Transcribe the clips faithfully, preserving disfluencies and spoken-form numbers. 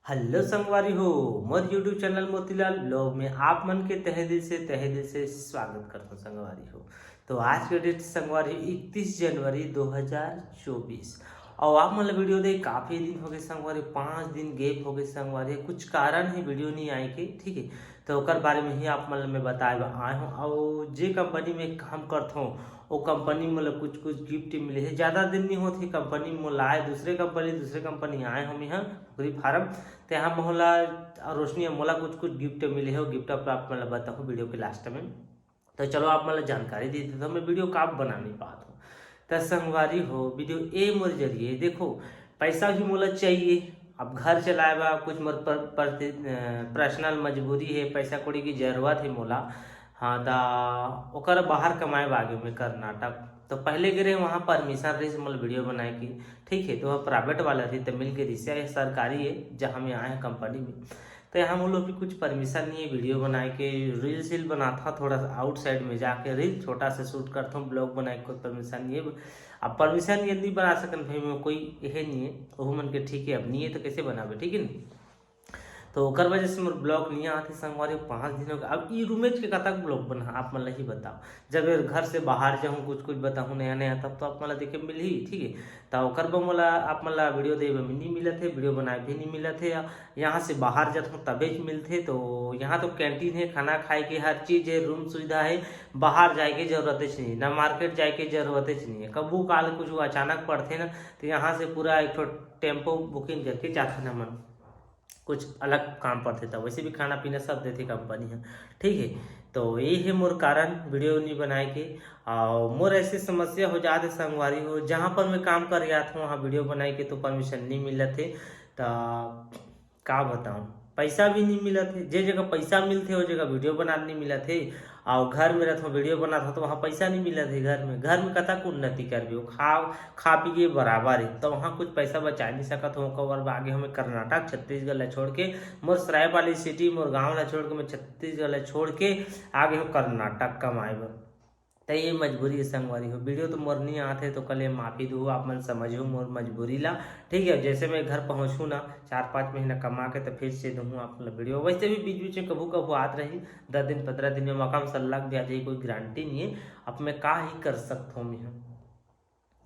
Hello संगवारी हो, मोर YouTube channel Motilal blog में आप मन के तहे दिल से तहे दिल से स्वागत करथों संगवारी हो। तो आज के डेट संगवारी हो इकतीस जनवरी दो हज़ार चौबीस। और आप मन ला वीडियो दे काफ़ी दिन हो गए संगवारी, पाँच दिन गैप हो गए संगवारी, कुछ कारण है वीडियो नहीं आए के, ठीक है। तो ओकर बारे में ही आप मन ला मैं बताए बर आए हूँ। और जे कंपनी में काम करथों, वो कंपनी मोला कुछ कुछ गिफ्ट मिले है। ज़्यादा दिन नहीं होते कंपनी मोला आए, दूसरे कंपनी दूसरे कंपनी आए हूँ मैं, कुकरी फार्म। तो यहाँ मोला और रोशनी मोला कुछ कुछ गिफ्ट मिले है, वो गिफ्ट आप मन ला बताहूँ वीडियो के लास्ट में। तो चलो आप मन ला जानकारी दे देता हूँ, मैं वीडियो का बना नहीं पाता हूँ। तो संगवारी हो, वीडियो ए मोर जरिए देखो, पैसा भी मोला चाहिए, अब घर चलाए बा कुछ मोर पर, पर, पर्सनल मजबूरी है, पैसा कौड़ी की जरूरत है मोला। हाँ, त ओकर बाहर कमाए बा आगे में कर्नाटक। तो पहले गे रहे वहाँ परमिशन रहिस मोला वीडियो बनाए के, ठीक है। तो वह प्राइवेट वाला रही, तो मिल के रहिस, ये सरकारी है जहाँ में आए हैं कंपनी में। तो यहाँ मोला भी कुछ परमिशन नहीं है वीडियो बनाए के, रील्स वील बनाता थोड़ा सा आउटसाइड में जाके, रील छोटा से शूट करता हूँ, ब्लॉग बनाए के कोई परमिशन नहीं है। अब परमिशन ये नहीं बना सकन भाई, मैं कोई यही नहीं है, वो मन के ठीक है, अब नहीं है तो कैसे बनाबे, ठीक है नहीं। तो ओकर वजह से मोर ब्लॉग नहीं आते संगवारी, पाँच दिन हो गए। अब ई रूमेज के कतक ब्लॉग बना, आप मन ला ही बताओ। जब ये घर से बाहर जाहूँ, कुछ कुछ बताहूँ नया नया, तब तो आप मन ला देखे मिलही, ठीक है। तो ओकर बर मोला आप मन ला वीडियो देवे में नहीं मिलत है, वीडियो बनाए भी नहीं मिलत है। यहाँ से बाहर जात हूँ तबेच मिलथे। तो यहाँ तो कैंटीन है, खाना खाए के हर चीज़ है, रूम सुविधा है, बाहर जाए के जरूरत नहीं है, ना मार्केट जाए के जरूरत नहीं है। कभू काल कुछ अचानक पड़थे ना, तो यहाँ से पूरा एक ठो टेम्पो बुकिंग करके जाथे ना मन। कुछ अलग काम पड़थे, तब वैसे भी खाना पीना सब देथे कंपनी ह, ठीक है। तो यही है मोर कारण वीडियो नहीं बनाए के। और मोर ऐसी समस्या हो जात है संगवारी हो, जहाँ पर मैं काम कर जात हूँ वहाँ वीडियो बनाए के तो परमिशन नहीं मिलत है। तो का बताऊँ, पैसा भी नहीं मिलत है। जे जगह पैसा मिलथे वो जगह वीडियो बनात नहीं मिलत है। और घर में रहत हूँ वीडियो बनात हूँ तो वहाँ पैसा नहीं मिलत है। घर में घर में कतक उन्नति करबे, वो खा खा पी के बराबर है, तो वहाँ कुछ पैसा बचा नहीं सकत हूँ। ओकर बाद आगे हमें कर्नाटक छत्तीसगढ़ ला छोड़ के, मोर सरायपाली सिटी, मोर गाँव ला छोड़ के, मैं छत्तीसगढ़ ला छोड़ के आगे हूँ कर्नाटक कमाए बर। तो ये मजबूरी है संगवारी हो, वीडियो तो मोर नहीं आते तो कल ये माफ़ी दो, आप मन समझो मोर मजबूरी ला, ठीक है। जैसे मैं घर पहुँचूँ ना, चार पाँच महीना कमा के तो फिर से दूँ आप मन ला वीडियो। वैसे भी बीच बीच में कभू कभू आत रही, दस दिन पंद्रह दिन में मौका में सल्लग भी आ जाए, कोई गारंटी नहीं है। अब मैं का ही कर सकता हूँ, मैं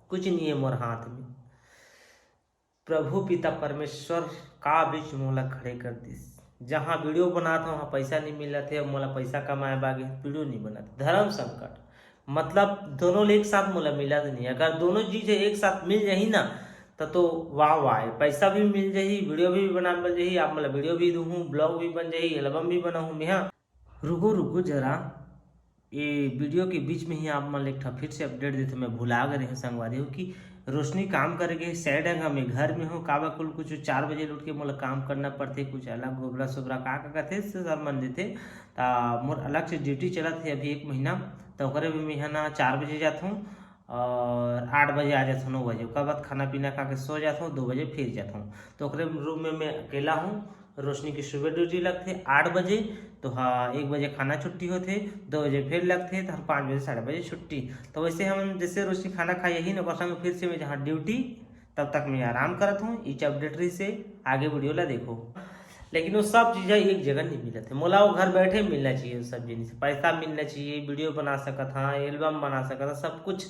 कुछ नहीं है मोर हाथ में। प्रभु पिता परमेश्वर का बीच मोला खड़े कर दिस। जहाँ वीडियो बनात हूँ वहाँ पैसा नहीं मिलत है, अब मोला पैसा कमाए बागे वीडियो नहीं बनत। धर्म संकट, मतलब दोनों ले एक साथ मोला मिलत नहीं। अगर दोनों चीज़ एक साथ मिल जाही ना, त तो वाह वाह है, पैसा भी मिल जाही, वीडियो भी बना मिल जाही, आप मोला वीडियो भी दूहूँ, ब्लॉग भी बन जाही, एल्बम भी बनाहूँ मैं। हाँ, रुको रुको जरा, ये वीडियो के बीच में ही आप मन ल एक ठा फिर से अपडेट देथे, मैं भुला गए रहे संगवारी हो कि रोशनी काम करे के साइड है, मैं घर में हूँ। काबर कुल कुछ चार बजे उठ के मोला काम करना पड़थे, कुछ अलग गोबरा सोबरा का का कथे से सर मन देथे। त मोर अलग से ड्यूटी चलत है अभी एक महीना, तो ओकरे में मैं ह ना चार बजे जात हूँ और आठ बजे आ जात हूँ, नौ बजे। ओकर बाद खाना पीना खा के सो जात हूँ, दो बजे फिर जात हूँ। तो ओकरे रूम में मैं अकेला हूँ। रोशनी की सुबह ड्यूटी लगथे आठ बजे, तो हाँ, एक बजे खाना छुट्टी होथे, दो बजे फिर लगथे, तो हम पाँच बजे, साढ़े बजे छुट्टी। तो वैसे हम जैसे रोशनी खाना खाई यही ना, ओकर संग फिर से मैं जहाँ ड्यूटी, तब तक मैं आराम करत हूँ। इच अपडेट रही से आगे वीडियो ला देखो। लेकिन वो सब चीज़ें एक जगह नहीं मिलत है। मोला वो घर बैठे मिलना चाहिए, वो सब जिनिस, पैसा मिलना चाहिए, वीडियो बना सकत हाँ, एल्बम बना सकत हाँ, सब कुछ,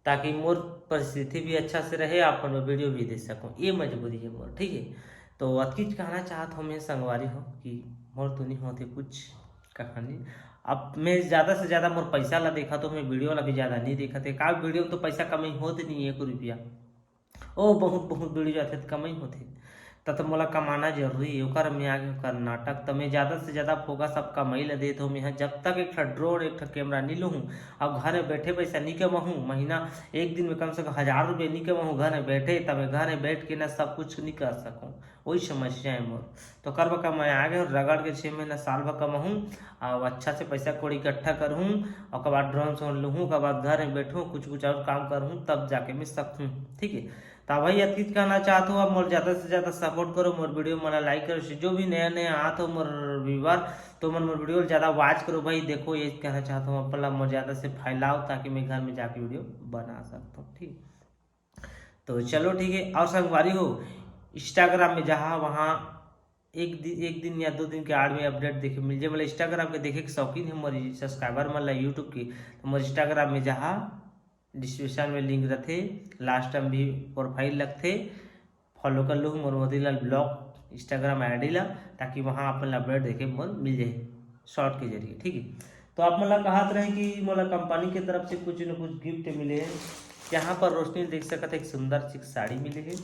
ताकि मोर परिस्थिति भी अच्छा से रहे, आप मन वीडियो भी दे सकूँ। ये मजबूरी है मोर, ठीक है। तो अतकीच कहना चाहत हूँ मैं संगवारी हो कि मोर तो नहीं होते कुछ कहानी। अब मैं ज़्यादा से ज़्यादा मोर पैसा ला देखा तो मैं वीडियो ला भी ज़्यादा नहीं देखा थे। का वीडियो में तो पैसा कमाई होत नहीं है, एक रुपया। ओ, बहुत बहुत वीडियो जाथे तो कमाई होथे। त तो मोला कमाना जरूरी है, ओकर में आगे कर्नाटक। त मैं ज़्यादा से ज़्यादा फोकस अब कमाई ला देत हूँ। मैं जब तक एक ठा ड्रोन, एक ठा कैमरा नहीं लूँ, अब घर में बैठे पैसा नहीं कमाहूँ, महीना एक दिन में कम से कम हज़ार रुपये नहीं कमाहूँ घर में बैठे, तब मैं घर में बैठ के ना सब कुछ नहीं कर सकूँ। वही समस्या है मोर। तो कर बका मैं आगे हूँ, रगड़ के छः महीना साल भर कमाहूँ, अब अच्छा से पैसा कौड़ी इकट्ठा करहूँ, ओकर बाद ड्रोन सोन लूहूँ, ओकर बाद घर में बैठूँ, कुछ कुछ और काम करहूँ, तब जाके मैं सकूँ, ठीक है। तो भाई अतकीच कहना चाहत हूँ, अब मोर ज़्यादा से ज़्यादा सपोर्ट करो, मोर वीडियो मन लाइक करो, जो भी नया नया आत हो मोर व्यूअर, तो मन मोर वीडियो ज़्यादा वॉच करो भाई। देखो, ये कहना चाहता हूँ, अपन ला मोर ज़्यादा से फैलाओ, ताकि मैं घर में जाके वीडियो बना सकता हूँ, ठीक। तो चलो ठीक है। और संगवारी हो, Instagram में जाहा, वहाँ एक दिन एक दिन या दो दिन के आड़ में अपडेट देखे मिल जाए। मतलब इंस्टाग्राम के देखे के शौकीन है मोर सब्सक्राइबर मन ला यूट्यूब के, तो मोर इंस्टाग्राम में जाहा, डिस्क्रिप्शन में लिंक रथे, लास्ट टाइम भी प्रोफाइल लगथे, फॉलो कर लूँ मोर मोतीलाल ब्लॉग इंस्टाग्राम आईडी ला, ताकि वहाँ अपन ला अपडेट देखे मोर मिल जाए शॉर्ट के जरिए, ठीक है। तो आप मन ला कहत रहे कि मोला कंपनी के तरफ से कुछ न कुछ गिफ्ट मिले है। यहाँ पर रोशनी देख सकत है, एक सुंदर सी साड़ी मिले है,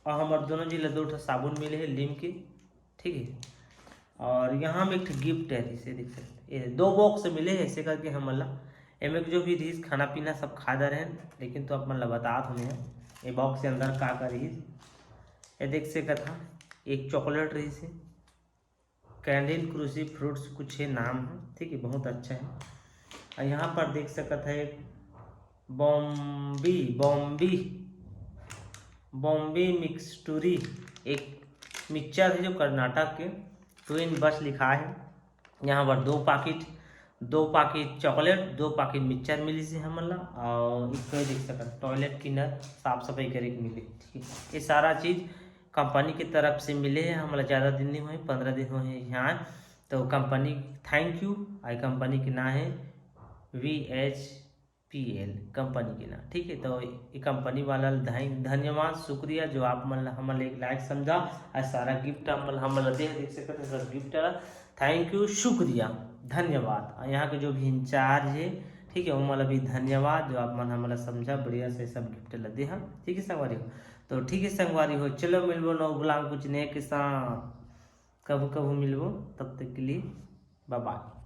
और हमर दोनों जी ला दो ठो साबुन मिले है लिम के, ठीक है। और यहाँ में एक ठो गिफ्ट है, इसे देख सकते हैं, ये दो बॉक्स मिले हैं, ऐसे करके हमन ला एमे जो भी रहीस खाना पीना सब खा दे रहे हैं, लेकिन तो आप मन ला बतात हूँ मैं ये बॉक्स के अंदर का का रहीस। ये देख सकत हा, एक चॉकलेट रहीस है, कैंडी क्रश फ्रूट्स कुछ है नाम है, ठीक है, बहुत अच्छा है। और यहाँ पर देख सकत है एक बॉम्बी बॉम्बी बॉम्बे मिक्सचुरी, एक मिक्सचर है जो कर्नाटक के ट्विन बस लिखा है। यहाँ पर दो पाकिट, दो पाकिट चॉकलेट, दो पाकिट मिक्सचर मिली से हमन ला। और इसमें देख सकत टॉयलेट क्लीनर, साफ सफाई करे के मिले, ठीक है। ये सारा चीज कंपनी की तरफ से मिले है हमन ला। ज़्यादा दिन नहीं हुए, पंद्रह दिन हुए हैं यहाँ। तो company, thank you. I company के नाम है वी एच पी एल कंपनी के ना, ठीक है। तो ये कंपनी वाला ला धन- धन्यवाद, शुक्रिया जो आप मन ला हमन ला एक लायक समझा। और सारा गिफ्ट हमन हमन ला दे, देख सकत है सब गिफ्ट ला। थैंक यू, शुक्रिया, धन्यवाद। और यहाँ के जो भी इंचार्ज है, ठीक है, वो मन ला भी धन्यवाद जो आप मन हमन ला समझा, बढ़िया से सब गिफ्ट ला दे हा, ठीक है संगवारी हो। तो ठीक है संगवारी हो, चलो मिलबो नौ ब्लॉग कुछ नए के साथ, कभू कभू मिलबो, तब तक के लिए बाय बाय।